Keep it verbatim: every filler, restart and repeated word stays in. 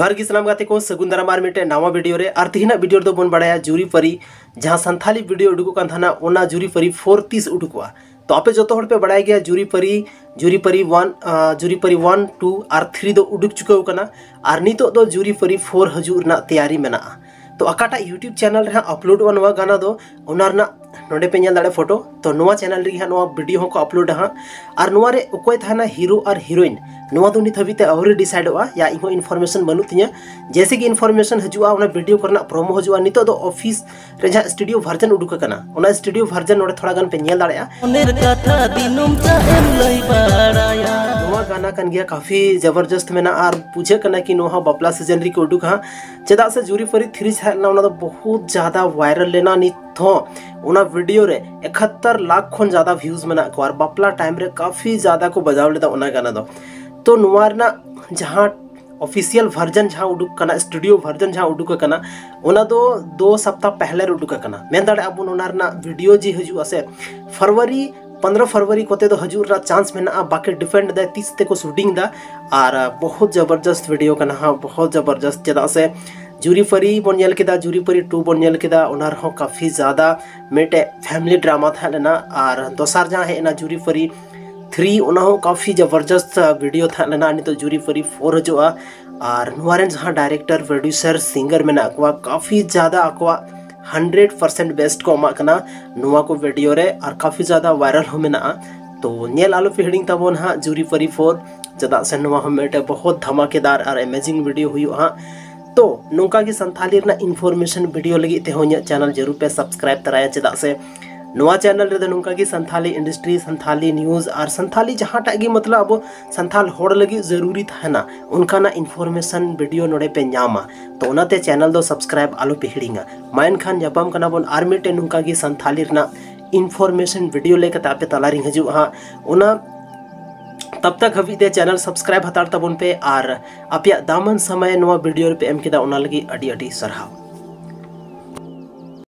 ᱡᱚᱦᱟᱨ ᱜᱮ ᱥᱟᱱᱟᱢ ᱜᱟᱛᱮ ᱠᱚ, ᱥᱟᱹᱜᱩᱱ ᱫᱟᱨᱟᱢ ᱟᱨ ᱢᱤᱫᱴᱮᱱ ᱱᱟᱣᱟ ᱵᱷᱤᱰᱤᱭᱳ ᱨᱮ᱾ ᱟᱨ ᱛᱮᱦᱮᱧᱟᱜ ᱵᱷᱤᱰᱤᱭᱳ ᱨᱮᱫᱚ ᱵᱚᱱ ᱵᱟᱲᱟᱭᱟ ᱡᱩᱨᱤ ᱯᱟᱹᱨᱤ, ᱡᱟᱦᱟᱸ ᱥᱟᱱᱛᱷᱟᱞᱤ ᱵᱷᱤᱰᱤᱭᱳ ᱩᱰᱩᱠᱚᱜ ᱠᱟᱱ ᱛᱟᱦᱮᱱᱟ, ᱚᱱᱟ ᱡᱩᱨᱤ ᱯᱟᱹᱨᱤ ᱯᱷᱳᱨ ᱛᱤᱥ ᱩᱰᱩᱠᱚᱜᱼᱟ᱾ ᱛᱚ ᱟᱯᱮ ᱡᱚᱛᱚ ᱦᱚᱲ ᱯᱮ ᱵᱟᱲᱟᱭ ᱜᱮᱭᱟ ᱡᱩᱨᱤ ᱯᱟᱹᱨᱤ, ᱡᱩᱨᱤ ᱯᱟᱹᱨᱤ ᱚᱣᱟᱱ, ᱟᱸ, ᱡᱩᱨᱤ ᱯᱟᱹᱨᱤ ᱚᱣᱟᱱ, ᱴᱩ ᱟᱨ ᱛᱷᱨᱤ ᱫᱚ ᱩᱰᱩᱠ ᱪᱩᱠᱟᱹᱣ ᱠᱟᱱᱟ᱾ ᱟᱨ ᱱᱤᱛᱚᱜ ᱫᱚ ᱡᱩᱨᱤ ᱯᱟᱹᱨᱤ ᱯᱷᱳᱨ ᱦᱤᱡᱩᱜ ᱨᱮᱱᱟᱜ ᱛᱮᱭᱟᱨᱤ ᱢᱮᱱᱟᱜᱼᱟ᱾ ᱛᱚ ᱚᱠᱟᱴᱟᱜ YouTube ᱪᱮᱱᱮᱞ ᱨᱮ ᱦᱟᱸᱜ ᱟᱯᱞᱳᱰᱚᱜᱼᱟ ᱱᱚᱣᱟ ᱜᱟᱱᱟ ᱫᱚ, ᱚᱱᱟ ᱨᱮᱱᱟᱜ ᱱᱚᱰᱮ ᱯᱮ ᱧᱮᱞ ᱫᱟᱲᱮᱭᱟᱜᱼᱟ ᱯᱷᱳᱴᱳ᱾ ᱛᱚ ᱱᱚᱣᱟ ᱪᱮᱱᱮᱞ ᱨᱮᱜᱮ ᱦᱟᱸᱜ ᱱᱚᱣᱟ ᱵᱷᱤᱰᱤᱭᱳ ᱦᱚᱸᱠᱚ ᱟᱯᱞᱳᱰᱟ ᱦᱟᱸᱜ᱾ ᱟᱨ ᱱᱚᱣᱟ ᱨᱮ ᱚᱠᱚᱭ ᱛᱟᱦᱮᱱᱟ ᱦᱤᱨᱳ ᱟᱨ ᱦᱤᱨᱳᱭᱤᱱ, ᱱᱚᱣᱟ ᱫᱚ ᱱᱤᱛ ᱦᱟᱹᱵᱤᱡ ᱛᱮ ᱟᱹᱣᱨᱤ ᱰᱤᱥᱟᱭᱤᱰᱚᱜᱼᱟ, ᱭᱟ ᱤᱧ ᱦᱚᱸ ᱤᱱᱯᱷᱚᱨᱢᱮᱥᱚᱱ ᱵᱟᱹᱱᱩᱜ ᱛᱤᱧᱟᱹ᱾ ᱡᱮᱭᱥᱮ ᱜᱮ ᱤᱱᱯᱷᱚᱨᱢᱮᱥᱚᱱ ᱦᱤᱡᱩᱜᱼᱟ, ᱚᱱᱟ ᱵᱷᱤᱰᱤᱭᱳ ᱠᱚᱨᱮᱱᱟᱜ ᱯᱨᱳᱢᱳ ᱦᱤᱡᱩᱜᱼᱟ᱾ ᱱᱤᱛᱚᱜ ᱫᱚ ᱚᱯᱷᱤᱥ ᱨᱮ ᱡᱟᱦᱟᱸ ᱥᱴᱩᱰᱤᱭᱳ ᱵᱷᱟᱨᱡᱚᱱ ᱩᱰᱩᱠ ᱟᱠᱟᱱᱟ, ᱚᱱᱟ ᱥᱴᱩᱰᱤᱭᱳ ᱵᱷᱟᱨᱡᱚᱱ ᱱᱚᱰᱮ ᱛᱷᱚᱲᱟ ᱜᱟᱱ ᱯᱮ ᱧᱮᱞ ᱫᱟᱲᱮᱭᱟᱜᱼᱟ᱾ ᱢᱚᱱᱮᱨ ᱠᱟᱛᱷᱟ ᱫᱤᱱᱟᱹᱢ ᱪᱟ ᱮᱢ ᱞᱟᱹᱭ ᱵᱟᱲᱟᱭᱟ᱾ ᱱᱚᱣᱟ ᱜᱟᱱᱟ ᱠᱟᱱ ᱜᱮᱭᱟ, ᱠᱟᱯᱷᱤ ᱡᱚᱵᱚᱨᱡᱚᱥᱛ ᱢᱮᱱᱟᱜᱼᱟ᱾ ᱟᱨ ᱵᱩᱡᱷᱟᱹᱜ ᱠᱟᱱᱟ ᱠᱤ ᱱᱚᱣᱟ ᱦᱚᱸ ᱵᱟᱯᱞᱟ ᱥᱤᱡᱚᱱ ᱨᱮᱠᱚ ᱩᱰᱩᱠᱟ ᱦᱟᱸᱜ᱾ ᱪᱮᱫᱟᱜ ᱥᱮ ᱡᱩᱨᱤ ᱯᱟᱹᱨᱤ ᱛᱷᱨᱤ ᱛᱟᱦᱮᱸ ᱞᱮᱱᱟ, ᱚᱱᱟ ᱫᱚ ᱵᱚᱦᱩᱛ ᱡᱟᱫᱟ ᱵᱷᱟᱭᱨᱟᱞ ᱞᱮᱱᱟ᱾ ᱱᱤᱛ ᱦᱚᱸ ᱚᱱᱟ ᱵᱷᱤᱰᱤᱭᱳ ᱨᱮ ᱮᱠᱦᱟᱛᱛᱚᱨ ᱞᱟᱠᱷ ᱠᱷᱚᱱ ᱡᱟᱫᱟ ᱵᱷᱤᱭᱩᱡᱽ ᱢᱮᱱᱟᱜ ᱠᱚᱣᱟ᱾ ᱟᱨ ᱵᱟᱯᱞᱟ ᱴᱟᱭᱤᱢ ᱨᱮ ᱠᱟᱯᱷᱤ ᱡᱟᱫᱟ ᱠᱚ ᱵᱟᱡᱟᱣ ᱞᱮᱫᱟ ᱚᱱᱟ ᱜᱟᱱᱟ ᱫᱚ᱾ ᱛᱚ ᱱᱚᱣᱟ ᱨᱮᱱᱟᱜ ᱡᱟᱦᱟᱸ ᱚᱯᱷᱤᱥᱤᱭᱟᱞ ᱵᱷᱟᱨᱡᱚᱱ ᱡᱟᱦᱟᱸ ᱩᱰᱩᱠ ᱠᱟᱱᱟ, ᱥᱴᱩᱰᱤᱭᱳ ᱵᱷᱟᱨᱡᱚᱱ ᱡᱟᱦᱟᱸ ᱩᱰᱩᱠ ᱟᱠᱟᱱᱟ, ᱚᱱᱟ ᱫᱚ ᱫᱳ ᱥᱟᱯᱛᱟ ᱯᱮᱦᱞᱮ ᱨᱮ ᱩᱰᱩᱠ ᱟᱠᱟᱱᱟ᱾ ᱢᱮᱱ ᱫᱟᱲᱮᱭᱟᱜᱼᱟ ᱵᱚᱱ ᱚᱱᱟ ᱨᱮᱱᱟᱜ ᱵᱷᱤᱰᱤᱭᱳ ᱡᱮ ᱦᱤᱡᱩᱜᱼᱟ ᱥᱮ, ᱯᱷᱟᱨᱣᱟᱨᱤ, ᱯᱚᱱᱫᱽᱨᱚ ᱯᱷᱟᱨᱣᱟᱨᱤ ᱠᱚᱛᱮ ᱫᱚ ᱦᱤᱡᱩᱜ ᱨᱮᱱᱟᱜ ᱪᱟᱱᱥ ᱢᱮᱱᱟᱜᱼᱟ᱾ ᱵᱟᱠᱤ ᱰᱤᱯᱮᱱᱰ ᱫᱟᱭ ᱛᱤᱥ ᱛᱮᱠᱚ ᱥᱩᱴᱤᱝ ᱫᱟ᱾ ᱟᱨ ᱵᱚᱦᱩᱛ ᱡᱚᱵᱚᱨᱡᱚᱥᱛ ᱵᱷᱤᱰᱤᱭᱳ ᱠᱟᱱᱟ ᱦᱟᱸᱜ, ᱵᱚᱦᱩᱛ ᱡᱚᱵᱚᱨᱡᱚᱥᱛ᱾ ᱪᱮᱫᱟᱜ ᱥᱮ ᱡᱩᱨᱤ ᱯᱟᱹᱨᱤ ᱵᱚᱱ ᱧᱮᱞ ᱠᱮᱫᱟ, ᱡᱩᱨᱤ ᱯᱟᱹᱨᱤ ᱴᱩ ᱵᱚᱱ ᱧᱮᱞ ᱠᱮᱫᱟ, ᱚᱱᱟ ᱨᱮᱦᱚᱸ ᱠᱟᱯᱷᱤ ᱡᱟᱫᱟ ᱢᱤᱫᱴᱮᱡ ᱯᱷᱮᱢᱤᱞᱤ ᱰᱨᱟᱢᱟ ᱛᱟᱦᱮᱸ ᱞᱮᱱᱟ᱾ ᱟᱨ ᱫᱚᱥᱟᱨ ᱡᱟᱦᱟᱸ ᱦᱮᱡ ᱮᱱᱟ ᱡᱩᱨᱤ ᱯᱟᱹᱨᱤ ᱛᱷᱨᱤ, ᱚᱱᱟ ᱦᱚᱸ ᱠᱟᱯᱷᱤ ᱡᱚᱵᱚᱨᱡᱚᱥᱛ ᱵᱷᱤᱰᱤᱭᱳ ᱛᱟᱦᱮᱸ ᱞᱮᱱᱟ᱾ ᱱᱤᱛᱚᱜ ᱡᱩᱨᱤ ᱯᱟᱹᱨᱤ ᱯᱷᱳᱨ ᱦᱤᱡᱩᱜᱼᱟ᱾ ᱟᱨ ᱱᱚᱣᱟ ᱨᱮᱱ ᱡᱟᱦᱟᱸ ᱰᱟᱭᱨᱮᱠᱴᱚᱨ, ᱯᱨᱚᱰᱭᱩᱥᱟᱨ, ᱥᱤᱝᱜᱟᱨ ᱢᱮᱱᱟᱜ ᱠᱚᱣᱟ, ᱠᱟᱯᱷᱤ ᱡᱟᱫᱟ ᱟᱠᱚᱣᱟᱜ ᱦᱟᱱᱰᱨᱮᱰ ᱯᱟᱨᱥᱮᱱᱴ ᱵᱮᱥᱴ ᱠᱚ ᱮᱢᱟᱜ ᱠᱟᱱᱟ ᱱᱚᱣᱟ ᱠᱚ ᱵᱷᱤᱰᱤᱭᱳ ᱨᱮ᱾ ᱟᱨ ᱠᱟᱯᱷᱤ ᱡᱟᱫᱟ ᱵᱷᱟᱭᱨᱟᱞ ᱦᱚᱸ ᱢᱮᱱᱟᱜᱼᱟ᱾ ᱛᱚ ᱧᱮᱞ ᱟᱞᱚ ᱯᱮ ᱦᱤᱲᱤᱧ ᱛᱟᱵᱚᱱ ᱦᱟᱸᱜ ᱡᱩᱨᱤ ᱯᱟᱹᱨᱤ ᱯᱷᱳᱨ, ᱪᱮᱫᱟᱜ ᱥᱮ ᱱᱚᱣᱟ ᱦᱚᱸ ᱢᱤᱫᱴᱮᱡ ᱵᱚᱦᱩᱛ ᱫᱷᱟᱢᱟᱠᱮᱫᱟᱨ ᱟᱨ ᱮᱢᱮᱡᱤᱝ ᱵᱷᱤᱰᱤᱭᱳ ᱦᱩᱭᱩᱜᱼᱟ ᱦᱟᱸᱜ᱾ ᱛᱚ ᱱᱚᱝᱠᱟ ᱜᱮ ᱥᱟᱱᱛᱷᱟᱞᱤ ᱨᱮᱱᱟᱜ ᱤᱱᱯᱷᱚᱨᱢᱮᱥᱚᱱ ᱵᱷᱤᱰᱤᱭᱳ ᱞᱟᱹᱜᱤᱫ ᱛᱮᱦᱚᱸ ᱤᱧᱟᱹᱜ ᱪᱮᱱᱮᱞ ᱡᱟᱹᱨᱩᱲ ᱯᱮ ᱥᱟᱵᱥᱠᱨᱟᱭᱤᱵ ᱛᱚᱨᱟᱭᱟ, ᱪᱮᱫᱟᱜ ᱥᱮ ᱱᱚᱣᱟ ᱪᱮᱱᱮᱞ ᱨᱮᱫᱚ ᱱᱚᱝᱠᱟ ᱜᱮ ᱥᱟᱱᱛᱷᱟᱞᱤ ᱤᱱᱰᱟᱥᱴᱨᱤ, ᱥᱟᱱᱛᱷᱟᱞᱤ ᱱᱤᱭᱩᱡᱽ ᱟᱨ ᱥᱟᱱᱛᱷᱟᱞᱤ ᱡᱟᱦᱟᱸᱴᱟᱜ ᱜᱮ, ᱢᱚᱛᱞᱚᱵ, ᱟᱵᱚ ᱥᱟᱱᱛᱷᱟᱞ ᱦᱚᱲ ᱞᱟᱹᱜᱤᱫ ᱡᱟᱹᱨᱩᱨᱤ ᱛᱟᱦᱮᱱᱟ, ᱚᱱᱠᱟᱱᱟᱜ ᱤᱱᱯᱷᱚᱨᱢᱮᱥᱚᱱ ᱵᱷᱤᱰᱤᱭᱳ ᱱᱚᱰᱮ ᱯᱮ ᱧᱟᱢᱟ᱾ ᱛᱚ ᱚᱱᱟᱛᱮ ᱪᱮᱱᱮᱞ ᱫᱚ ᱥᱟᱵᱥᱠᱨᱟᱭᱤᱵ ᱟᱞᱚ ᱯᱮ ᱦᱤᱲᱤᱧᱟ᱾ ᱢᱟ ᱮᱱᱠᱷᱟᱱ ᱧᱟᱯᱟᱢ ᱠᱟᱱᱟ ᱵᱚᱱ ᱟᱨ ᱢᱤᱫᱴᱮᱱ ᱱᱚᱝᱠᱟ ᱜᱮ ᱥᱟᱱᱛᱷᱟᱞᱤ ᱨᱮᱱᱟᱜ ᱤᱱᱯᱷᱚᱨᱢᱮᱥᱚᱱ ᱵᱷᱤᱰᱤᱭᱳ ᱞᱟᱹᱭ ᱠᱟᱛᱮ ᱟᱯᱮ ᱛᱟᱞᱟᱨᱤᱧ ᱦᱤᱡᱩᱜᱼᱟ ᱦᱟᱸᱜ᱾ ᱚᱱᱟ ᱛᱟᱵ ᱛᱟᱠ ᱦᱟᱹᱵᱤᱡ ᱛᱮ ᱪᱮᱱᱮᱞ ᱥᱟᱵᱥᱠᱨᱟᱭᱤᱵ ᱦᱟᱛᱟᱲ ᱛᱟᱵᱚᱱ ᱯᱮ᱾ ᱟᱨ ᱟᱯᱮᱭᱟᱜ ᱫᱟᱢᱟᱱ ᱥᱚᱢᱚᱭ ᱱᱚᱣᱟ ᱵᱷᱤᱰᱤᱭᱳ ᱨᱮᱯᱮ ᱮᱢ ᱠᱮᱫᱟ, ᱚᱱᱟ ᱞᱟᱹᱜᱤᱫ ᱟᱹᱰᱤ ᱟᱹᱰᱤ ᱥᱟᱨᱦᱟᱣ᱾